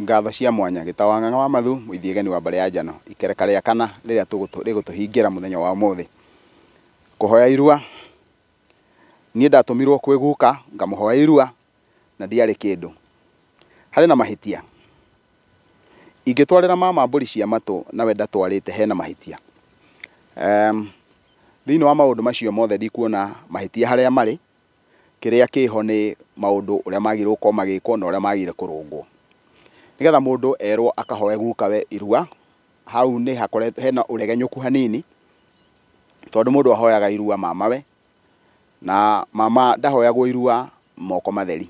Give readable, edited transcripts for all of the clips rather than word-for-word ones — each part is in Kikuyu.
Ngatho cia mwanya gĩta wa Ng'ang'a wa Mathu mũithiegeni wa mbarĩ ya Njano ikereka rĩa kana rĩrĩa rĩgũtũhingĩra mũthenya wa ũmũthĩ. Kũhoya irua, niĩ ndatũmirwo kwĩ guka ngamũhoya irua na ndiarĩ kĩndũ. Harĩ na mahĩtia. Ingĩtwarĩra mama mbũri cia matũ nawe ndatwarĩte hena mahĩtia. Thĩinĩ wa maũndũ macio mothe ndikuona mahĩtia harĩa marĩ, kĩrĩa kĩho nĩ maũndũ ũrĩa magĩrĩirwo gũkorwo magĩkwo na ũrĩa magĩrĩire kũrũngwo. Nĩgetha mũndũ erwo akahoe gukawe irua, hau nĩ hakoretwo hena ũregenyũku hanini, tondũ mũndũ ahoyaga irua mamawe, na mama ndahoyagwo irua moko matheri.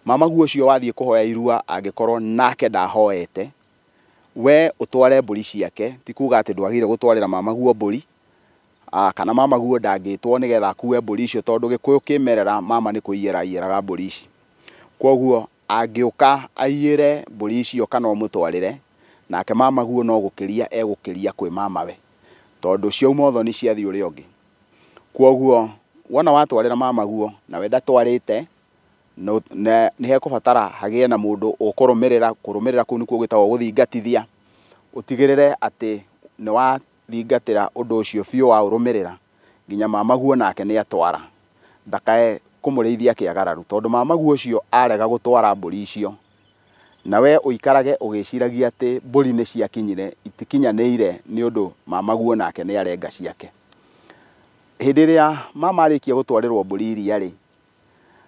Mamaguo ũcio wathiĩ kũhoya irua angĩkorwo nake ndahoete, we ũtware mbũri ciake, ti kuga atĩ ndwagĩrĩire gũtwarĩra mamaguo mbũri, kana mamaguo ndangĩtwo nĩgetha akue mbũri icio tondũ gĩkũyũ kĩmerera mama nĩ kũiyĩra aiyĩraga mbũri ici. Koguo angĩũka aiyĩre mbũri icio kana ũmũtwarĩre, nake mamaguo no gũkĩria egũkĩria kwĩ mamawe, tondũ ciauma ũthoni ciathiĩ ũrĩa ũngĩ. Koguo wona watwarĩra mamaguo nawe ndatwarĩte, nĩ hekũbatara hagĩe na mũndũ ũkũrũmĩrĩra, kũrũmĩrĩra kũu nĩkuo gwĩtagwo gũthingatithia, ũtigĩrĩre atĩ nĩ wathingatĩra ũndũ ũcio biũ waũrũmĩrĩra nginya mamaguo nake nĩ atwara, ndakae kũmũrĩithia kĩagararu, tondũ mamaguo ũcio arega gũtwara mbũri icio, na we ũikarage ũgĩciragia atĩ mbũri nĩ ciakinyire, itikinyanĩire nĩ ũndũ mamaguo nake nĩ arenga ciake. Hĩndĩ ĩrĩa mama arĩkia gũtwarĩrwo mbũri iria rĩ,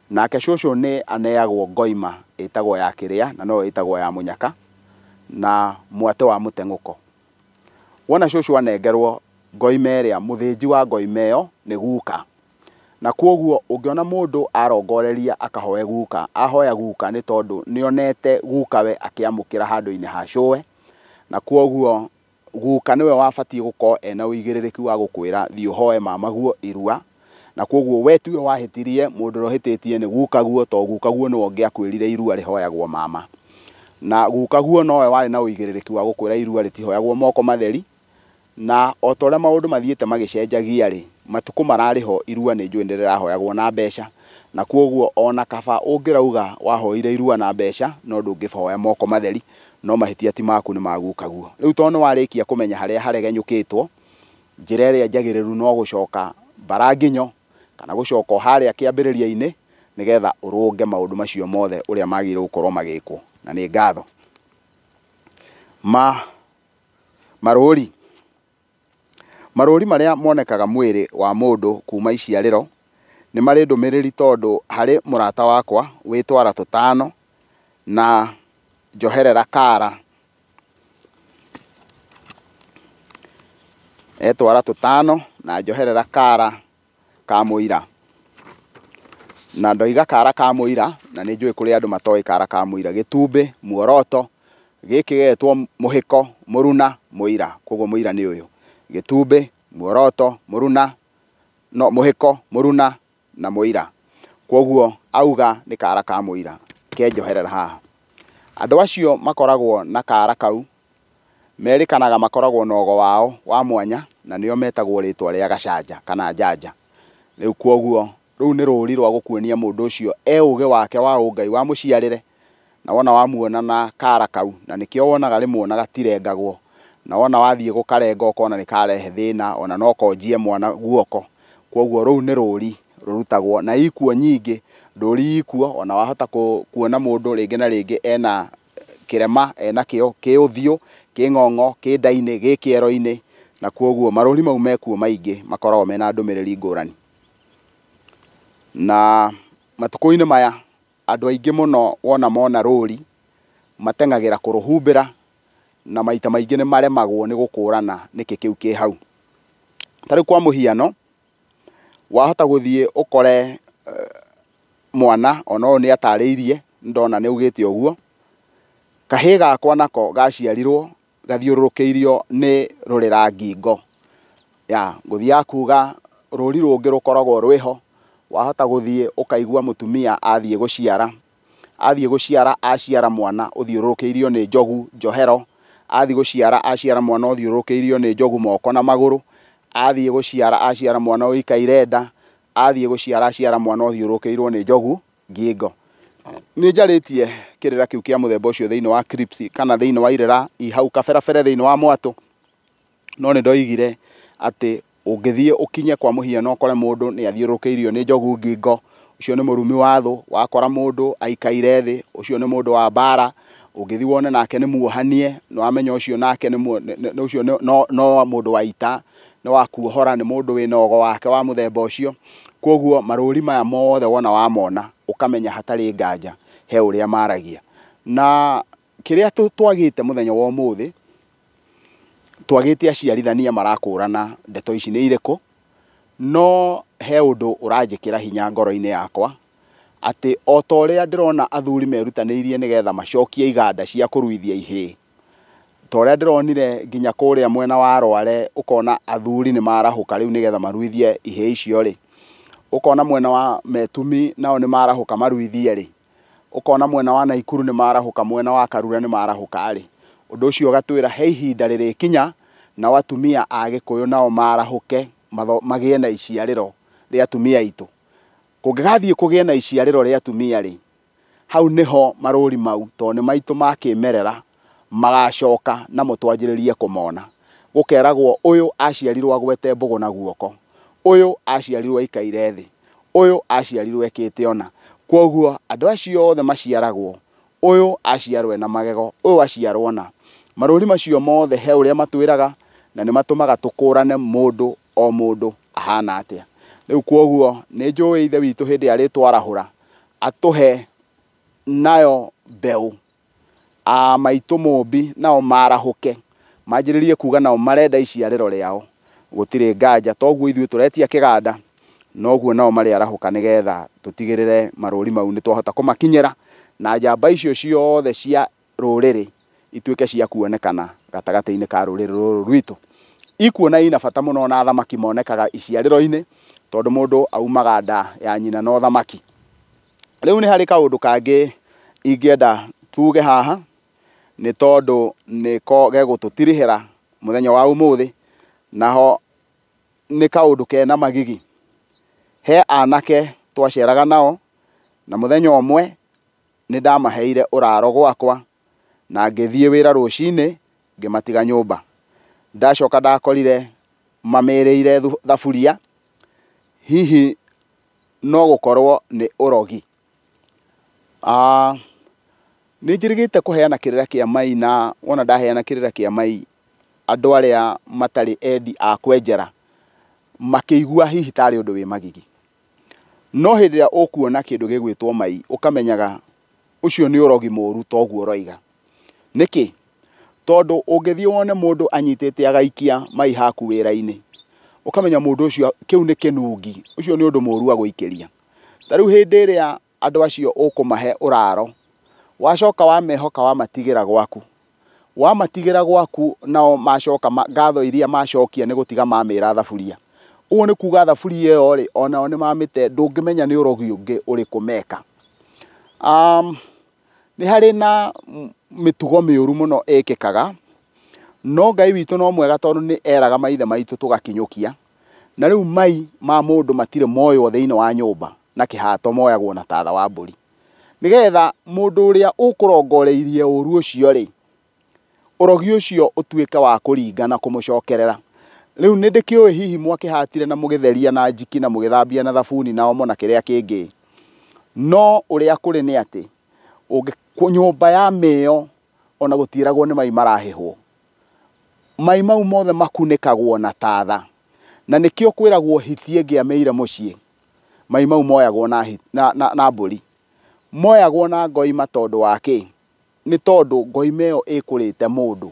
nake cũcũ nĩ aneagwo ngoima ĩtagwo ya kĩrĩa na noyo ĩtagwo ya mũnyaka na mwatĩ wa mũteng'ũko. Wona cũcũ anengerwo ngoima ĩrĩa, mũthĩnji wa ngoima ĩyo nĩ guka. Na koguo ũngĩona mũndũ arongoreria akahoe guka, ahoya guka nĩ tondũ nĩonete gukawe akĩamũkĩra handũ-inĩ ha cũwe, na koguo guka nĩwe wabatiĩ gũkorwo ena ũigĩrĩrĩki wa gũkwĩra thiĩ ũhoe mamaguo irua, na koguo we tiwe wahĩtirie, mũndũ ũrĩa ũhĩtĩtie nĩ gukaguo, tondũ gukaguo nĩwe ũngĩakwĩrire irua rĩhoyagwo mama. Na gukaguo nowe warĩ na ũigĩrĩrĩki wa gũkwĩra irua rĩtihoyagwo moko matheri, na o ta ũrĩa maũndũ mathiĩte magĩcenjagia rĩ, matukũ mararĩ ho irua nĩ njũĩ nĩ rĩrahoyagwo na mbeca, na koguo ona kaba ũngĩrauga wahoire irua na mbeca no ndũngĩhoya moko matheri, no mahĩtia ti maku nĩ ma gukaguo. Rĩu tondũ nĩ warĩkia kũmenya harĩa haregenyũkĩtwo, njĩra ĩrĩa njagĩrĩru no gũcoka mbaranginyo kana gũcoka o harĩa kĩambĩrĩria-inĩ nĩgetha ũrũnge maũndũ macio mothe ũrĩa magĩrĩirwo gũkorwo magĩkwo. Na nĩ ngatho. Marũri. Marũri marĩa monekaga mwĩrĩ wa mũndũ kuma iciarĩro nĩ marĩ ndũmĩrĩri, tondũ harĩ mũrata wakwa wĩ twara tũtano na njoherera kara, etwara tũtano na njoherera kara ka mũira, na ndoiga kara ka mũira na nĩ njũĩ kũrĩ andũ matoĩ kara ka mũira, gĩtumbĩ, muoroto, gĩkĩ gĩgetwo mũhĩko, mũruna, mũira. Koguo mũira nĩ ũyũ, gĩtumbĩ, muoroto, mũruna, no mũhĩko, mũruna na mũira. Koguo auga nĩ kara ka mũira kenjoherera haha. Andũ acio makoragwo na kara kau merĩkanaga makoragwo na ũgo wao wa mwanya, na nĩo metagwo rĩtwa rĩa gacanja kana njanja. Rĩu koguo rũu nĩ rũri rwa gũkuonia mũndũ ũcio e ũgĩ wake wa ũngai wa mũciarĩre, na wona wamuona na kara kau, na nĩkĩo wonaga rĩmwe ona gatirengagwo, na wona wathiĩ gũkarenga ũkona nĩ karehe thĩna, ona no konjie mwana guoko. Koguo rũu nĩ rũri rũrutagwo na ikuo nyingĩ, ndũri ikuo, ona wahota kuona mũndũ rĩngĩ na rĩngĩ ena kĩrema, ena kĩo kĩ ũthiũ, kĩ ng'ong'o, kĩ nda-inĩ, gĩ kĩero-inĩ, na koguo marũri mau mekuo maingĩ makoragwo mena ndũmĩrĩri ngũrani. Na matukũ-inĩ maya andũ aingĩ mũno wona mona rũri mateng'agĩra kũrũhumbĩra, na maita maingĩ nĩ maremagwo nĩ gũkũrana nĩkĩ kĩu kĩ hau. Ta rĩu kwa mũhiano, wahota gũthiĩ ũkore mwana ona ũyũ nĩ atarĩirie, ndona nĩ augĩte ũguo, kahĩĩ gakwa nako gaciarirwo gathiũrũrũkĩirio nĩ rũrĩra ngingo. Ya ngũthiaga kuga rũri rũngĩ rũkoragwo rwĩho, wahota gũthiĩ ũkaigua mũtumia athiĩ gũciara, athiĩ gũciara aciara mwana ũthiũrũrũkĩirio nĩ njogu njohero, athiĩ gũciara aciara mwana ũthiũrũrũkĩirio nĩ njogu moko na magũrũ, athiĩ gũciara aciara mwana ũikaire nda, athiĩ gũciara aciara mwana ũthiũrũrũkĩirwo nĩ njogu ngingo. Nĩ njarĩtie kĩrĩra kĩu kĩa mũthemba ũcio thĩinĩ wa clips kana thĩinĩ wa irĩra i hau kaberabere thĩinĩ wa mwatũ, no nĩ ndoigire atĩ ũngĩthiĩ ũkinye kwa mũhiano ũkore mũndũ nĩ athiũrũrũkĩirio nĩ njogu ngingo, ũcio nĩ mũrumi wa thũ. Wakora mũndũ aikaire thĩ, ũcio nĩ mũndũ wa mbara. Ũngĩthiĩ wone nake nĩ muohanie, nĩ wamenya ũcio nake nĩ ũcio no mũndũ wa ita, nĩ wa kuohora, nĩ mũndũ wĩna ũgo wake wa mũthemba ũcio. Koguo marũri maya mothe wona wamona ũkamenya hatarĩ nganja he ũrĩa maragia. Na kĩrĩa twagĩte mũthenya wa ũmũthĩ, twagĩte aciarithania marakũrana ndeto ici nĩ irĩkũ, no he ũndũ ũranjĩkĩra hinya ngoro-inĩ yakwa atĩ o ta ũrĩa ndĩrona athuri merutanĩirie nĩgetha macokie iganda cia kũruithia ihĩĩ, ta ũrĩa ndĩronire nginya kũrĩa mwena wa Rware ũkona athuri nĩ marahũka rĩu nĩgetha maruithie ihĩĩ icio rĩ, ũkona mwena wa Metumi nao nĩ marahũka maruithie rĩ, ũkona mwena wa Naikuru nĩ marahũka, mwena wa Karura nĩ marahũka rĩ, ũndũ ũcio ũgatwĩra he ihinda rĩrĩkinya nao atumia a Gĩkũyũ nao marahũke magĩe na iciarĩro rĩa atumia aitũ. Kũngĩgathiĩ kũgĩe na iciarĩro rĩa atumia rĩ, hau nĩho marũri mau tondũ nĩ maitũ ma kĩmerera magacoka namo twanjĩrĩrie kũmona. Gũkeragwo ũyũ aciarirwo agwete mbũgũ na guoko, ũyũ aciarirwo aikaire thĩ, ũyũ aciarirwo ekĩte ũna. Koguo andũ acio othe maciaragwo, ũyũ aciarwo ena magego, ũyũ aciarwo na marũri macio mothe he ũrĩa matwĩraga na nĩ matũmaga tũkũrane mũndũ o mũndũ ahana atĩa. Rĩu koguo nĩ njũĩ ithe witũ hĩndĩ ĩrĩa arĩtwarahũra atũhe nayo mbeũ, a maitũ mũmbi nao marahũke manjĩrĩrie kuga nao marenda iciarĩro rĩao, gũtirĩ nganja. Toguo ithuĩ tũretia kĩganda, noguo nao marĩarahũka nĩgetha tũtigĩrĩre marũri mau nĩ twahota kũmakinyĩra na njamba icio ciothe cia rũrĩrĩ ituĩke cia kuonekana gatagatĩ-inĩ ka rũrĩrĩ rũrũ rwitũ. Ikuona ina bata mũno na thamaki monekaga iciarĩro-inĩ tondũ mũndũ aumaga nda ya nyina no thamaki. Rĩu nĩ harĩ kaũndũ kangĩ ingĩenda tuge haha, nĩ tondũ nĩko gegũtũtirihĩra mũthenya wa ũmũthĩ, naho nĩ kaũndũ kena magigi. He anake twaceraga nao na mũthenya ũmwe nĩ ndamaheire ũraro gwakwa na ngĩthiĩ wĩra rũcinĩ ngĩmatiga nyũmba. Ndacoka ndakorire mamĩrĩire thaburia, hihi no gũkorwo nĩ ũrogi. Nĩ njĩrĩgĩte kũheana kĩrĩra kĩa mai, na wona ndaheana kĩrĩra kĩa mai andũ arĩa matarĩ endi a kwenjera makĩigua hihi tarĩ ũndũ wĩ magigi. No hĩndĩ ĩrĩa ũkuona kĩndũ gĩgwĩtwo mai ũkamenyaga ũcio nĩ ũrogi mũru toguo ũroiga. Nĩkĩ? Tondũ ũngĩthiĩ wone mũndũ anyitĩte agaikia mai haku wĩra-inĩ, ũkamenya mũndũ ũcio kĩu nĩ kĩnungi, ũcio nĩ ũndũ mũru agũikĩria. Ta rĩu hĩndĩ ĩrĩa andũ acio ũkũmahe ũraro, wacoka wamehoka wamatigĩra gwaku, wamatigĩra gwaku nao macoka ngatho iria macokia nĩ gũtiga mamĩra thaburia. Ũguo nĩ kuga thaburia ĩyo rĩ, onao nĩ mamĩte, ndũngĩmenya nĩ ũrogi ũngĩ ũrĩkũ meka. Nĩ harĩ na mĩtugo mĩũru mũno ĩkĩkaga, no Ngai witũ no mwega tondũ nĩ eraga maithe maitũ tũgakinyũkia. Na rĩu mai ma mũndũ matirĩ moywo thĩinĩ wa nyũmba na kĩhato moyagwo na tatha wa mbũri, nĩgetha mũndũ ũrĩa ũkũrongoreirie ũru ũcio rĩ, ũrogi ũcio ũtuĩke wa kũringa na kũmũcokerera. Rĩu nĩ ndĩkĩũĩ hihi mwakĩhatire na mũgĩtheria na njiki na mũgĩthambia na thabuni na omo na kĩrĩa kĩngĩ, no ũrĩa kũrĩ nĩ atĩ nyũmba ya mĩo ona gũtiĩragwo nĩ mai marahĩhwo, mai mau mothe makunĩkagwo na tatha, na nĩkĩo kwĩragwo hiti ĩngĩamĩire mũciĩ, mai mau moyagwo na mbũri, moyagwo na ngoima. Tondũ wa kĩ? Nĩ tondũ ngoima ĩyo ĩkũrĩte mũndũ,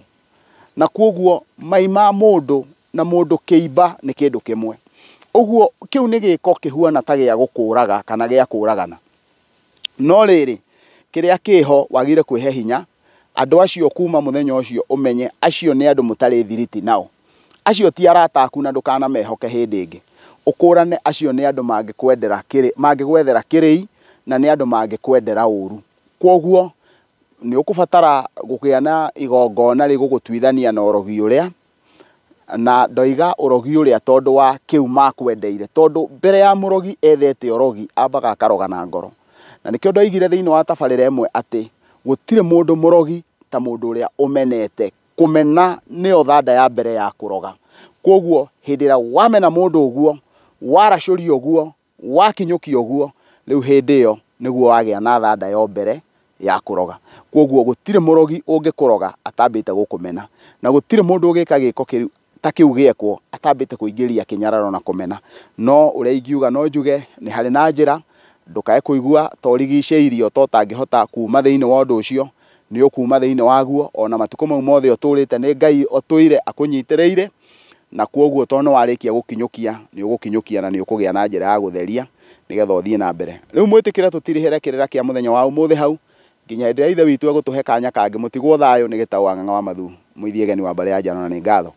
na koguo mai ma mũndũ na mũndũ kĩimba nĩ kĩndũ kĩmwe. Ũguo kĩu nĩ gĩko kĩhuana ta gĩa gũkũraga kana gĩa kũragana. No rĩrĩ, kĩrĩa kĩho wagĩrĩire kwĩhe hinya andũ acio kuma mũthenya ũcio ũmenye acio nĩ andũ mũtarĩ thiriti nao, acio ti arata aku na ndũkanamehoke hĩndĩ ĩngĩ. Ũkũrane acio nĩ andũ mangĩkwendera kĩrĩ, mangĩgwethera kĩrĩi na nĩ andũ mangĩkwendera ũru. Koguo nĩ ũkũbatara kũgĩa na igongona rĩgũgũtuithania na ũrogi ũrĩa, na ndoiga ũrogi ũrĩa tondũ wa kĩu makwendeire, tondũ mbere ya mũrogi ethete ũrogi ambaga akaroga na ngoro. Na nĩkĩo ndoigire thĩinĩ wa tabarĩra ĩmwe atĩ gũtirĩ mũndũ mũrogi ta mũndũ ũrĩa ũmenete. Kũmena nĩyo thanda ya mbere ya kũroga. Koguo hĩndĩ ĩrĩa wamena mũndũ ũguo, waracũria ũguo, wakinyũkia ũguo, rĩu hĩndĩ ĩyo nĩguo wagĩa na thanda ya mbere ya kũroga. Koguo gũtirĩ mũrogi ũngĩkũroga atambĩte gũkũmena, na gũtirĩ mũndũ ũgĩka gĩko kĩu ta kĩu gĩekwo atambĩte kũingĩria kĩnyararo na kũmena. No ũrĩa ingiuga no njuge nĩ harĩ na njĩra, ndũkae kũigua ta ũrigicĩirio ta ũtangĩhota kuma thĩinĩ wa ũndũ ũcio, nĩ ũkuma thĩinĩ waguo. Ona matukũ mau mothe ũtũrĩte nĩ Ngai ũtũire akũnyitĩrĩire, na kwoguo tondũ nĩ warĩkia gũkinyũkia, nĩ ũgũkinyũkia na nĩ ũkũgĩa na njĩra ya gũtheria nĩgetha ũthiĩ na mbere. Rĩu mwĩtĩkĩre tũtirihĩre kĩrĩra kĩa mũthenya wa ũmũthĩ hau, nginya hĩndĩ ĩrĩa Ithe witũ egũtũhe kanya kangĩ. Mũtigwo thayũ nĩ Gĩtaũ wa Ng'ang'a wa Mathu, mũithiĩ geni wa mbarĩ ya Njano, na nĩ ngatho.